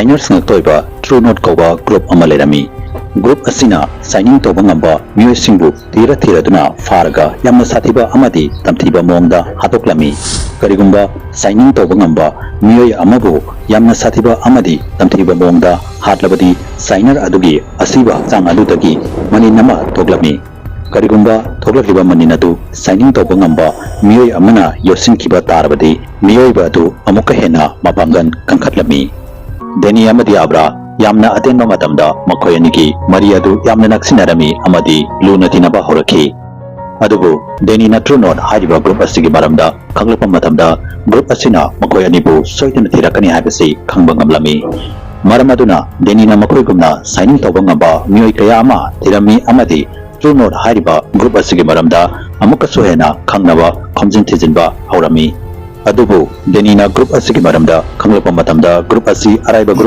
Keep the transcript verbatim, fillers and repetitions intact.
Signers ꯉꯥꯛꯇ ꯑꯣꯏꯕ True Knot ꯀꯧꯕ group ꯑꯃ ꯂꯩꯔꯝꯃꯤ꯫ Group ꯑꯁꯤꯅ signing ꯇꯧꯕ ꯉꯝꯕ ꯃꯤꯑꯣꯏꯁꯤꯡꯕꯨ ꯊꯤꯔ ꯊꯤꯔꯗꯨꯅ ꯐꯥꯔꯒ ꯌꯥꯝꯅ ꯁꯥꯊꯤꯕ ꯑꯃꯗꯤ ꯇꯝꯊꯤꯕ ꯃꯑꯣꯡꯗ ꯍꯥꯠꯇꯣꯛꯂꯝꯃꯤ꯫ ꯀꯔꯤꯒꯨꯝꯕ signing ꯇꯧꯕ ꯉꯝꯕ ꯃꯤꯑꯣꯏ ꯑꯃꯕꯨ ꯌꯥꯝꯅ ꯁꯥꯊꯤꯕ ꯑꯃꯗꯤ ꯇꯝꯊꯤꯕ ꯃꯑꯣꯡꯗ ꯍꯥꯠꯂꯕꯗꯤ, signer ꯑꯗꯨꯒꯤ ꯑꯁꯤꯕ ꯍꯛꯆꯥꯡ ꯑꯗꯨꯗꯒꯤ ꯃꯅꯤꯟ ꯑꯃ ꯊꯣꯛꯂꯝꯃꯤ꯫ ꯀꯔꯤꯒꯨꯝꯕ ꯊꯣꯛꯂꯛꯂꯤꯕ ꯃꯅꯤꯟ ꯑꯗꯨ signing ꯇꯧꯕ ꯉꯝꯕ ꯃꯤꯑꯣꯏ ꯑꯃꯅ ꯌꯣꯠꯁꯤꯟꯈꯤꯕ ꯇꯥꯔꯕꯗꯤ, ꯃꯤꯑꯣꯏꯕ ꯑꯗꯨ ꯑꯃꯨꯛꯀ ꯍꯦꯟꯅ ꯃꯄꯥꯡꯒꯜ ꯀꯟꯈꯠꯂꯝꯃꯤ꯫ ꯗꯦꯅꯤ ꯑꯃꯗꯤ ꯑꯕ꯭ꯔꯥ ꯌꯥꯝꯅ ꯑꯇꯦꯟꯕ ꯃꯇꯝꯗ ꯃꯈꯣꯏ ꯑꯅꯤꯒꯤ ꯃꯔꯤ ꯑꯗꯨ ꯌꯥꯝꯅ ꯅꯛꯁꯤꯟꯅꯔꯝꯃꯤ ꯑꯃꯗꯤ ꯂꯨꯅ ꯇꯤꯟꯅꯕ ꯍꯧꯔꯛꯈꯤ꯫ ꯑꯗꯨꯕꯨ ꯗꯦꯅꯤꯅ True Knot ꯍꯥꯏꯔꯤꯕ group ꯑꯁꯤꯒꯤ ꯃꯔꯝꯗ ꯈꯪꯂꯛꯄ ꯃꯇꯝꯗ, group ꯑꯁꯤꯅ ꯃꯈꯣꯏ ꯑꯅꯤꯕꯨ ꯁꯣꯏꯗꯅ ꯊꯤꯔꯛꯀꯅꯤ ꯍꯥꯏꯕꯁꯤ ꯈꯪꯕ ꯉꯝꯂꯝꯃꯤ꯫ ꯃꯔꯝ ꯑꯗꯨꯅ ꯗꯦꯅꯤꯅ ꯃꯈꯣꯏꯒꯨꯝꯅ signing ꯇꯧꯕ ꯉꯝꯕ ꯃꯤꯑꯣꯏ ꯀꯌꯥ ꯑꯃ ꯊꯤꯔꯝꯃꯤ ꯑꯃꯗꯤ True Knot ꯍꯥꯏꯔꯤꯕ group ꯑꯁꯤꯒꯤ ꯃꯔꯝꯗ ꯑꯃꯨꯛꯀꯁꯨ ꯍꯦꯟꯅ ꯈꯪꯅꯕ ꯈꯣꯝꯖꯤꯟ ꯊꯤꯖꯤꯟꯕ ꯍꯧꯔꯝꯃꯤ꯫ ꯑꯗꯨꯕꯨ ꯗꯦꯅꯤꯅ group ꯑꯁꯤꯒꯤ ꯃꯔꯝꯗ ꯈꯪꯂꯛꯄ ꯃꯇꯝꯗ, group ꯑꯁꯤ ꯑꯔꯥꯏꯕ group